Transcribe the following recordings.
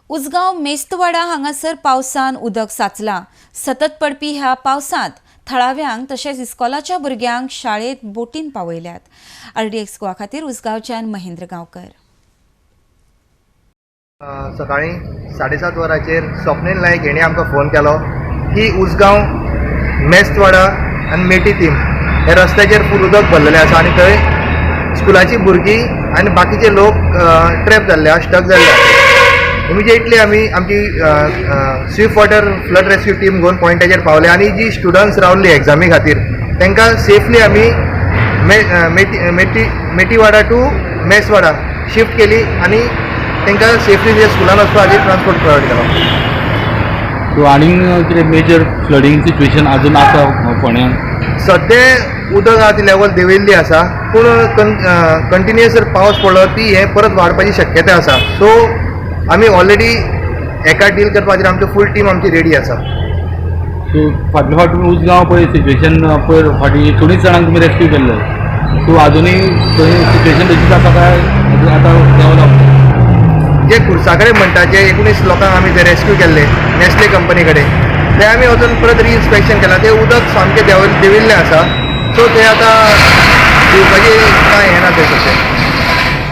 उसगांव मेस्तवाडा हांगासर पावसान उदक साचलां. सतत पडपी ह्या पावसांत थळाव्यांक तशेंच इस्कोलाच्या भुरग्यांक शाळेंत बोटीन पावयल्यात. आरडीएक्स गोवा खातीर उसगांवच्यान महेंद्र गांवकर. सकाळी 7:30 वरांचेर स्वप्नील नायक हेणी आमकां फोन केलो की उसगांव मेस्तवाडा आनी मेटी तीम हे रस्त्याचेर फूल उदक भरलेलें आसा आनी थंय स्कुलाची भुरगीं आनी बाकीचे लोक ट्रॅप जाल्ले आसा, स्टक जाल्ले आसा. इमिजिएटली आमी आमची swift water flood rescue team घेवन पॉयंटाचेर पावले आनी जी स्टुडंट्स रावल्ली एग्जामी खातीर तांकां सेफली आमी मे मेटी मेटी मेटीवाडा टू मेसवाडा शिफ्ट केली आनी तांकां सेफली जे स्कुलान वचपा खातीर ट्रान्सपोर्ट प्रोवायड केलो. सो आनीक कितें मेजर फ्लडींग सिच्युएशन अजून आसा फोंड्यान? सद्या उदक आहा ती लेवल देंविल्ली आसा, पूण कंटिन्युअस जर पावस पडलो ती हें परत वाडपाची शक्यताय आसा. सो आमी ऑलरेडी हेका डील करपा खातीर आमची फूल टीम आमची रेडी आसा. सो फाटले फावट तुमी उसगांव पळय सिच्युएशन पयर फाटीं 19 जाणांक तुमी रेस्क्यू केल्ले, सो आजुनूय थंय सिच्युएशन तशीच आसा काय आतां देंवला? जे खुर्सा कडेन म्हणटा जे 19 लोकांक आमी ते रेस्क्यू केल्ले नेस्ले कंपनी कडेन, ते आमी वचून परत रिइन्स्पेक्शन केलां. ते उदक सामकें देंविल्लें आसा, सो ते आतां दिवपाची कांय हें ना ते सद्या.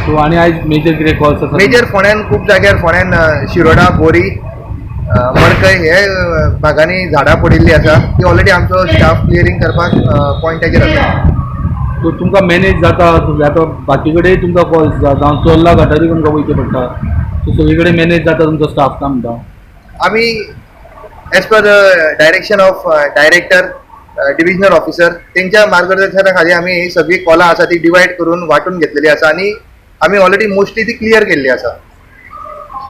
सो आनी आयज मेजर कितें कॉल्स आसा? मेजर फोंड्यान खूब जाग्यार, फोंड्यान शिरोडा, बोरी, मडकय हे भागांनी झाडां पडिल्लीं आसा, ती ऑलरेडी आमचो स्टाफ क्लियरींग करपाक पॉयंटाचेर आसा. सो तुमकां मॅनेज जाता? आतां बाकी कडेन तुमकां कॉल्स जाता, जावं चोर्ला गटारी तुमकां वयचें पडटा, सो सगळी कडेन मॅनेज जाता तुमचो स्टाफ काय म्हणटा? आमी as per direction of director, divisional officer तेंच्या मार्गदर्शना खाली आमी ही सगळी कॉलां आसा ती डिवायड करून वांटून घेतलेली आसा आनी आमी ऑलरेडी मोस्टली ती क्लियर केल्ली आसा.